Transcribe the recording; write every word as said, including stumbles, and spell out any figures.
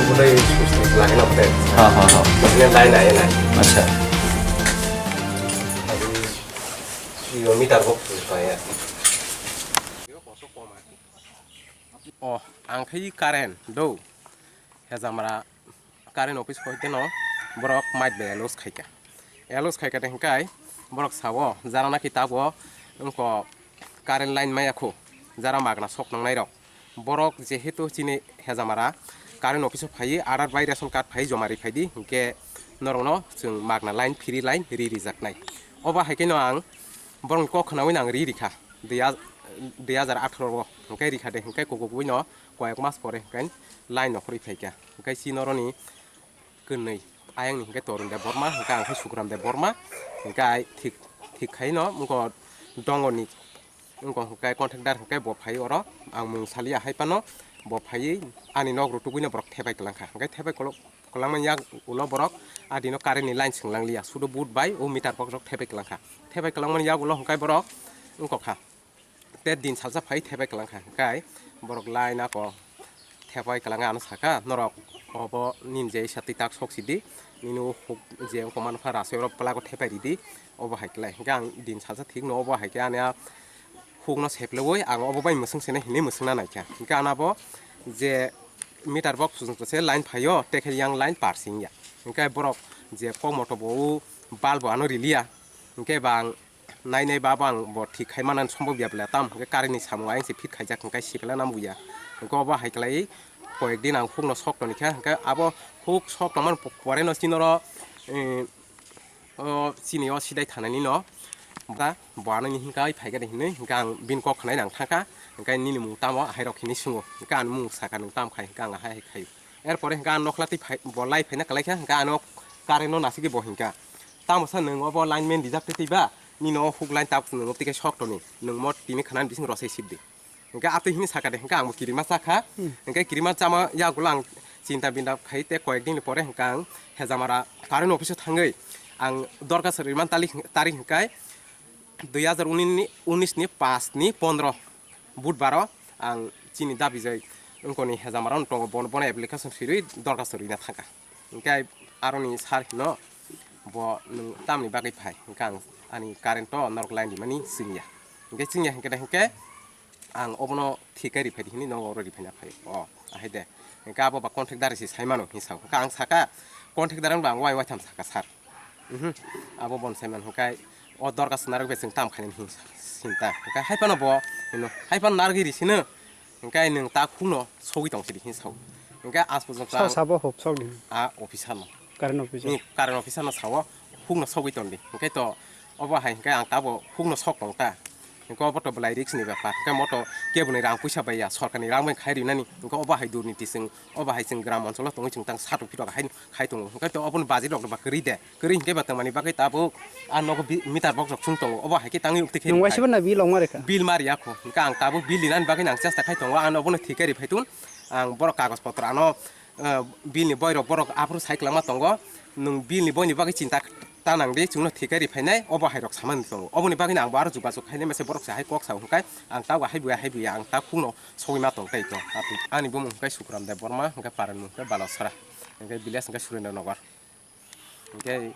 Udah switch lagi na udah. Ha, ha, ha. Ini lain aja lain. Acha. Iyo meter box saya. Oh, ang khai current do. Hejamara current office hoite no borok might bai allows khaika. Allows khaika de hwnkhe borok sao jara naki tabuk wngkha current line maya khu, jara magna sok nangnai rok. Borok jehetu chini hejamara current office o phaiwi aadhaar bai ration card phaiwi joma ri phaidi hwnkhe norokno chwng magna line, free line ri rijaknai. Obo hai kheno ang borokni kok khnaui no ang ri rikha. Dui ha-, dui hajar atharo o hwnkhe rikha de hwnkhe kukukwino koyek mas pore hwnkhe line no khorwi phaikha. Hwnkhe chini oroni kwnwi ayangni hwnkhe Torun Deb Borma, hwnkhe ang khe Sukram Deb Borma, hwnkhe ai thik, thik khaino wngkha Dongoni, wngkha hwnkhe contractor hwnkhe bo phai oro, ang mung saliya hai phano bo phaiwi ani nok rutugwino borok thepai kwlangkha, hwnkhe thepai kwlwk-, kwlangmani yak ulo borok adino current ni line swnglangliya, sudo board bai o meter box rok thepai kwlangkha, thepai kwlangmani yak ulo hwnkhe borok wngkha. Te din salsa phai thepai kwlangkha, hwnkhe borok line ako thepai kwlangkha, ano sakha, "Norok obo nini je isa twi tak sok sidi, nini o huk je wngkha mano kha rasoi oro pelago thepai ridi," obo hai klai. Hwnkhe ang din salsa thikno obo hai khe ani a hukno sepleui ang obo bai mwswng sene hinwi mwswngna naikha. Hwnkhe ano abo je meter box sujung se line phaio, tekhe yang line parsing ya. Hwnkhe borok je kok moto bo o bulb bo ano riliya, hwnkhe bang nai nai ba bo ang bo thik khai manani sombo biya bwle tam hwnkhe current ni samung ayang se fit khaijak hwnkhe sibela nang buya. Hwnkhe obo hai kwlai koyek din ang hukno sok toni kha, hwnkhe abo huk sok tongmani po-, pore no chini oro, eh, o chini o sidai thanani no ba bo ano ni hwnka phai khe hinwi hwnkhe ang bini kok khnai nang thangkha, hwnkhe nini mung tamo ahai rok hinwi swngo, hwnkhe ani mung saka nwng tam khai, hwnkhe ang ahai hai khai. Erpore hwnkhe ang nokla twi phai, bo lai phaina kwlai kha, hwnkhe ano current no nasigi bo hwnkha. Tamo sa nwng obo lineman rijak twi twi ba, nini o huk line tabuk nwng twi khe sok toni, nwng mo tini khwnani bising rosai sibdi. Hwnkhe atwi hini saka de, hwnkhe ang bo kirima cha kha. Hmm. Hwnkhe kirima chama yagulo ang chinta binda khai te koyek din ni pore hwnkhe ang Hejamara current office o thangwi ang dorkha sori man tali, tarik hwnkhe dui hajar unis ni, unis ni paanch ni pondro Budbaro ang chini dabi jai wngkoni Hejamara no tongo, bono, bono application sirwi dorkhasto rina thangkha. Hwnkhe aroni sir hino bo nwng tamni bagwi phai? Hwnkhe ang ani current o norok line rimani chwngya. Hwnkhe chwngya hwnkhe de hwnkhe ang obono thik khe riphaidi hinwi nogo oro riphaina phai. O, ahai de. Hwnkhe abo ba contractor se saimano hinwi sao. Hwnkhe ang saka, contractor wngba ang wai waitham saka sir. Mhm. Abo bon saiman hwnkhe o dorkha swnarok be chwng tam khainani hinwi sinta. Hwnkhe hai phano bo hino, hai phano narwgwi risino. Hwnkhe nwng ta khukno sogwi tong sidi hinwi sao. Hwnkhe as porjonto sa ang sabo hop sok di. A officer no. Current officer. Ni current officer no sao, "Hukno sogwi tong di." Hwnkhe to obo hai hwnkhe ang tabo hukno sok tong ta. Hwnkhe obo to belai risk ni bepar. Hwnkhe moto keboni rang puisa bai ya, sorkar ni rang bai khai rinani. Hwnkhe obo hai durniti chwng, obo hai chwng gram oncholo tongwi chwng tang satok phirok hai khai tongo. Hwnkhe to oboni baji rok ba kwrwi de. Kwrwi hwnkhe ba tongmani bagwi tabuk a nogo bi-, meter box rok chwng tongo. Obo hai khe tangwi uktwi khe Nwng waisa rikha. Bana bill ongma rikha. Bill ma riya kho. Hwnkhe ang tabuk bill rinani bagwi nang chesta khai tongo. Ano obono thik khe riphai tun. Ang borok kagoj potro ano, eh, bill ni boy rok borok aphuru sai kwlangma tongo. Nwng bill ni boy ni bagwi chinta ta nang di, chwngno thik khe riphainai, obo hai rok samani tongo. Oboni bagwi ang bo aro jugajug khainai masa borok se hai kok sao hwnkhe ang tabuk hai buya hai buya ang ta khukno sogwi ma tong tai to. Ani bumung hwnkhe Sukram Deb Borma, hwnkhe parani mung hwnkhe Balasora, hwnkhe village hwnkhe Surendra Nagar. Hwnkhe